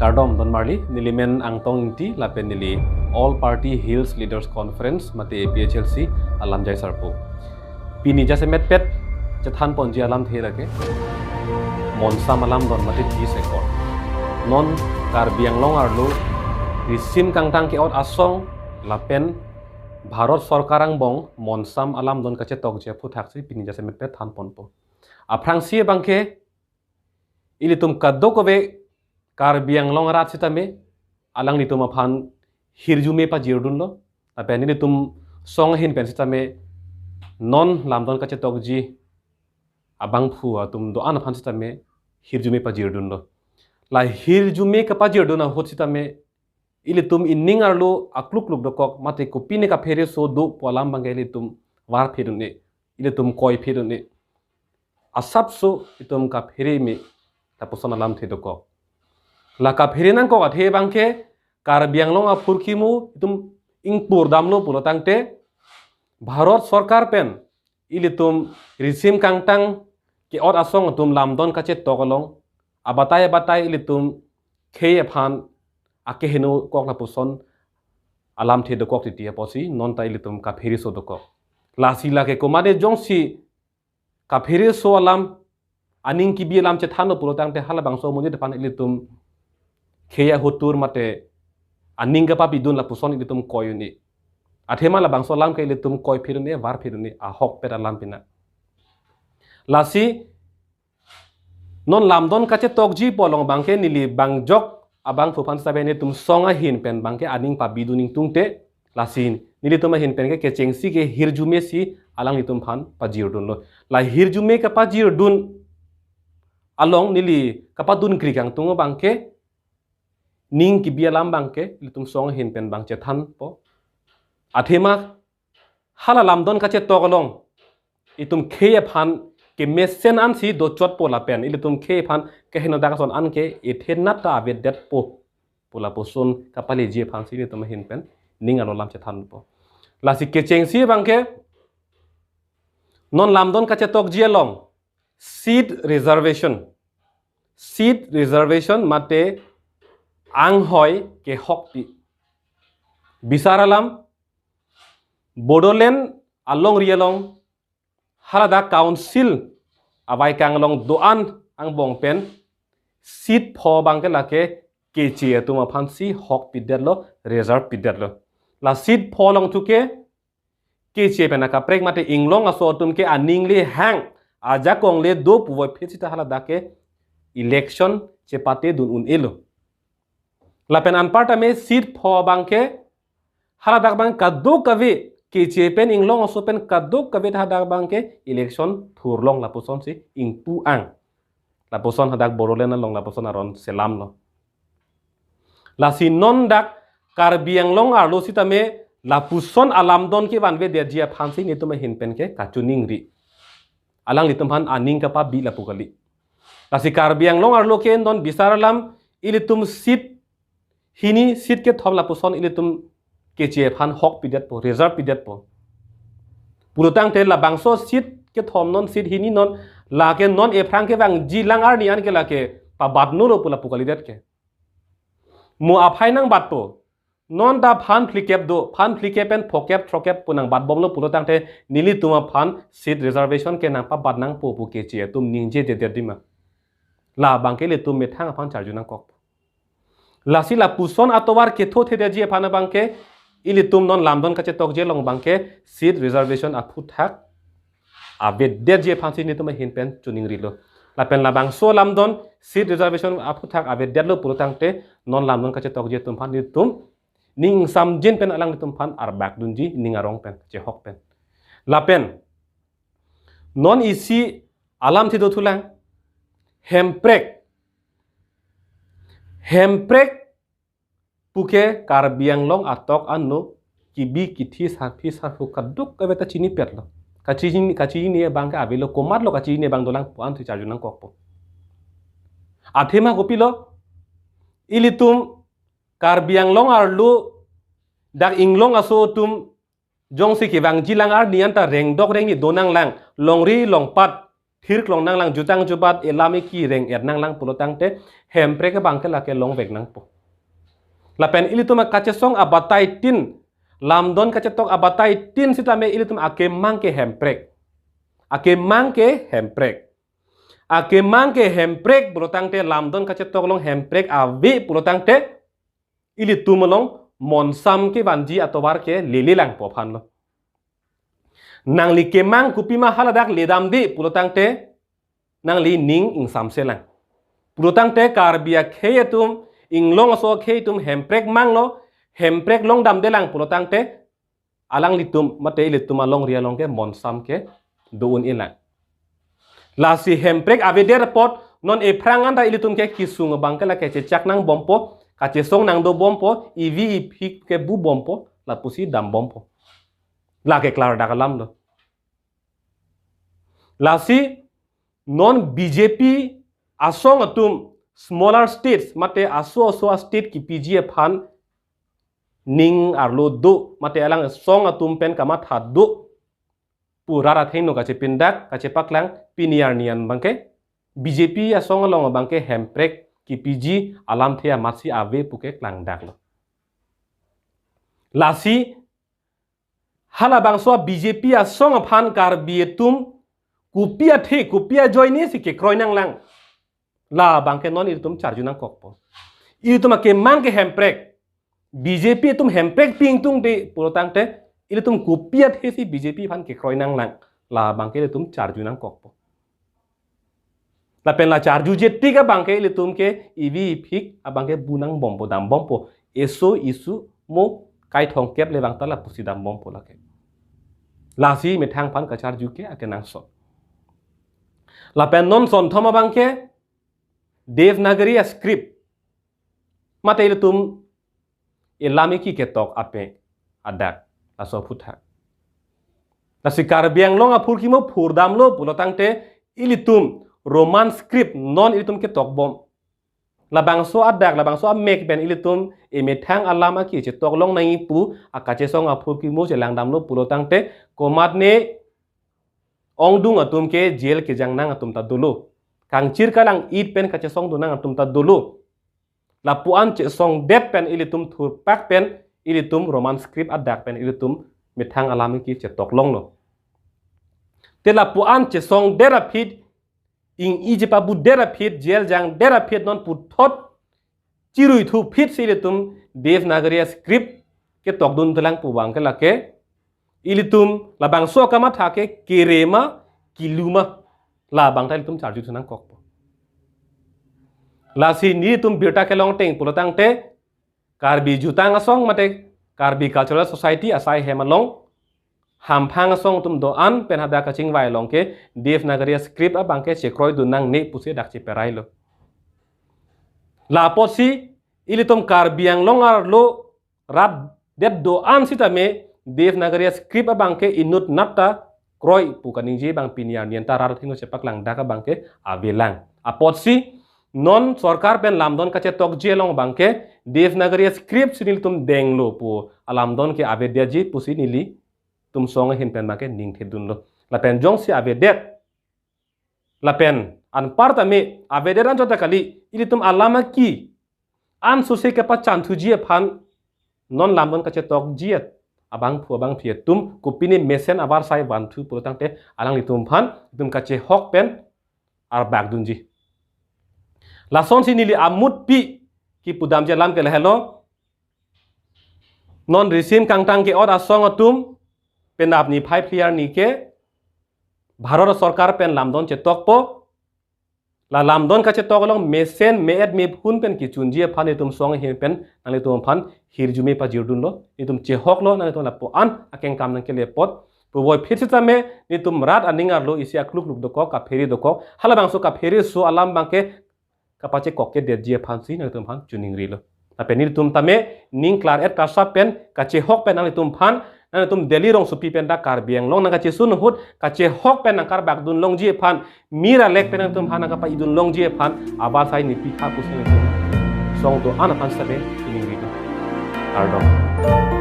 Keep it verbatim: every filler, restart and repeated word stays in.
Kardom donmarli, neli men Angtong Ingti, lapen neli All Party Hills Leaders Conference mate A P H L C alamjai sarpo. Pini jasemet pet chethan ponji alamthe lake Monsam alamdon mate peace accord. Non Karbi Anglong arlo risim kangtang ke-ot asong lapen Bharat Sorkar angbong Monsam alamdon kachetokji aphuthaksi pini jasemet pet than ponpo. Aphrangsi abangke ilitum kadokave Karbi Anglong arat sitame alanglitum aphan hirjume pajirdunlo. Lapen ilitum song ahin pen sitame non lamdon kachetokji abangphu atum do-an aphan sitame hirjume pajirdunlo. La hirjume kapajirdun ahut sitame ilitum ining arlo aklukluk dokok mate kopine kaphere so do pu alam abangke ilitum varphedun-e, ilitum koiphedun-e. Asapso itum kaphere me lapuson alamthe dokok. La kaphere nangkok athe abangke Karbi Anglong aphurkimo itum ingpur damlo pulo tangte Bharat Sorkar pen ilitum risim kangtang ke-ot asong atum lamdon kachetok along abatai abatai ilitum khei aphan akeheno kok lapuson alamthe dokok titi apotsi non ta ilitum kaphere so dokok. Lasi lake komatne jongsi kaphere so alam aning kebi alam chethanlo pulo tangte halabangso amonit aphan ilitum khei ahotur mate aning kapabidun lapuson ilitum koi un-e. Athema labangso alam ke ilitum koiphedun-e, varphedun-e, ahokpet alam pina. Lasi non lamdon kachetokji pu along abangke neli bangjok abangphu aphan sitame nelitum song ahin pen abangke aning pabidun ingtungte lasi nelitum ahin pen ke kechengsi ke hirjume si alanglitum aphan pajirdunlo. La hirjume kapajirdun along neli kapadun kri kangtung abangke ning kebi alam abangke ilitum song ahin pen abang chethanpo. Athema hala lamdon kachetok along itum khei aphan kemesen ansi dochotpo lapen ilitum khei aphan kehenodak ason anke ethenat ta avedetpo pu lapuson kapaleji aphansi nelitum ahin pen ning arlo lam chethanpo. Lasi kechengsi abangke non lamdon kachetokji along seat reservation, seat reservation mate anghoi kehokpi. Bisar alam Bodoland alongri along haladak council avaikang along do-an angbong pen seat pho abangke lake keche atum aphansi hokpidetlo, reserve pidetlo. La seat pho along thuke keche pen akaprek mate inglong aso atum ke aning le hang ajakong le do puvoiphit sita haladak ke election chepatedun un-elo. Lapen anparta me seat pho abangke haladak abang kadokave keche pen inglong aso pen kadokave haladak abangke election thurlong lapusonsi ingpu-ang. Lapuson hadak Bodoland along lapuson aron selamlo. Lasi non dak Karbi Anglong arlo sitame lapuson alamdon kevanvedetji aphansi nelitum ahin pen ke kachiningri. Alanglitum aphan aning kapabi lapu kali. Lasi Karbi Anglong arlo ke non bisar alam ilitum seat hini seat kethom lapuson ilitum keche aphan hokpidetpo, reserve pidetpo. Pulo tangte labangso seat kethom non seat hini non lake non ephrang kevangji lang arni anke lake pabatnolo pu lapu kalidet ke. Mo aphai nangbatpo. Non ta phan phlikep do, phan phlikep pen phokep throkep pu nangbatbomlo pulo tangte nelitum aphan seat reservation ke nangpabat nangpo pu keche atum ningjedetdima. La abangke ilitum methang aphan charju nangkok. Lasi lapuson atovar kethothedetji aphan abangke ilitum non lamdon kachetokji along abangke seat reservation aphuthak avedetji aphansi nelitum ahin pen chiningrilo. Lapen labangso lamdon seat reservation aphuthak avedetlo pulo tangte non lamdon kachetokji atum aphan nelitum ning samjin pen alanglitum aphan arbakdunji ning arong pen, chehok pen. Lapen non isi alamthe dothulang, hemprek. Hemprek puke Karbi Anglong atok ano kebi kethe sarpi sarpo kadokave ta chinipetlo. Kachini, kachini abangke avelo, komatlo kachini abang dolang pu ansi charju nangkokpo. Athema kopilo, ilitum Karbi Anglong arlo dak inglong aso atum jongsi kevangji lang arni anta rengdok rengni donanglang, longri longpat thirklong nanglang, jutang jubat elam eki reng-et nanglang pulo tangte hemprek abangke lake longvek nangpo. Lapen ilitum akachesong abatai tin, lamdon kachetok abatai tin sitame ilitum akemang ke hemprek. Akemang ke hemprek. Akemang ke hemprek pulo tangte lamdon kachetok along hemprek ave pulo tangte ilitum along monsam kevanji atovar ke lele langpo aphanlo. Nangli kemang kopima haladak ledamde pulo tangte nangli ning ingsamse lang. Pulo tangte Karbi akhei atum, inglong aso akhei atum hemprek manglo, hemprek longdamde lang pulo tangte alanglitum mate ilitum alongri along ke monsam ke do-un-e lang. Lasi hemprek avedet apot non ephrang anta ilitum ke kesung abangke lake chechak nangbompo, kachesong nangdobompo, ivi iphik ke bubompo, lapusi dambompo. Lake klardak alamlo. Lasi non B J P asong atum smaller states mate aso aso a-state kepiji aphan ning arlo do mate alang asong atum pen kamatha do pu rat athengno kachepindak kachepaklang pini arni an abangke B J P asong along abangke hemprek kepiji alamthe amatsi ave puke klangdaklo. Lasi halabangso B J P asong aphan Karbi atum kopi athe kopi ajoine si kekroi nanglang. Labangke non ilitum charju nangkokpo. Ilitum akemang ke hemprek. B J P atum hemprek pingtungde pulo tangte ilitum kopi athe si B J P aphan kekroi nanglang. Labangke ilitum charju nangkokpo. Lapen la charjuje tik abangke ilitum ke ivi iphik abangke bu nangbompo dambompo. Eso isu mo kaithongkep le bangta lapusi dambompo lake. Lasi methang aphan kacharju ke akenangsot. Lapen non sonthom abangke Devanagari a-script mate ilitum elam eki ketok ape adak laso aphuthak. Lasi Karbi Anglong aphurkimo phurdamlo pulo tangte ilitum Roman script non ilitum ketokbom. Labangso adak, labangso amek pen ilitum emethang alam aki chetok long nangji pu akachesong aphurkimo chelangdamlo pulo tangte komatne ongdung atum ke jail kejang nang atum ta dolo. Kangchir kalang-it pen kachesong do nang atum ta dolo. Lapu-an chesongdet pen ilitum thurpak pen ilitum Roman script adak pen ilitum methang alam eki chetok longlo. Te lapu-an chesongdet aphi, ingji pabudet aphi, jail jangdet aphi non puthot chirui thu aphi si ilitum Devanagari a-script ketokdun telang pu abangke lake ilitum labangso kamatha ke kere ma kilu ma labangta ilitum charju thu nangkokpo. Lasi nelitum birta kelong ateng pulo tangte Karbi Jutang Asong mate Karbi Cultural Society asai hem along hamphang asong atum do-an pen hadak kachingvai along ke Devanagari a-script abangke chekroidun nangne pusi dak cheperailo. Lapotsi ilitum Karbi Anglong arlo rat det do-an sitame Devanagari a-script abangke inut nat ta kroi pu kaningje abang pini arni an ta rat athengno chepaklangdak abangke avelang. Apotsi non sorkar pen lamdon kachetokji along abangke Devanagari a-script si nelitum denglo pu alamdon ke avedetji pusi nelitum song ahin pen abangke ning thedunlo. Lapen jongsi avedet lapen anparta me avedet anchot ta kali, ilitum alam aki ansose kepachanthuji aphan non lamdon kachetokji abangphu abangphi atum kopine mesen avarsai vanthu pulo tangte alanglitum aphan itum kachehok pen arbakdunji. Lasonsi neli amutpi kipudamji alam ke lahelo. Non risim kangtang ke-ot asong atum penap niphai phli arni ke Bharat sorkar pen lamdon chetokpo. La lamdon kachetok along mesen me-et mephun pen kechunji aphan itum song ahin pen nanglitum aphan hirjume pajirdunlo, itum chehoklo, nanglitum lapu-an akengkam nangkele apot. Puvoiphit sitame nelitum rat aning arlo isi aklukluk dokok, kaphere dokok, halabangso kaphere so alam abangke kapachekok kedetji aphansi nanglitum aphan chuningrilo. Lapen nelitum tame ning klar-et karsap pen kachehok pen nanglitum aphan, nanglitum Delhi rongsopi pen ta Karbi Anglong nangkachesun ahut kachehok pen nangkarbakdun longji aphan, mir alek pen nanglitum aphan nangkapa-idun longji aphan avarsai nipikha pusi nanglitum song do-an aphan sitame chuningrilo. Kardom.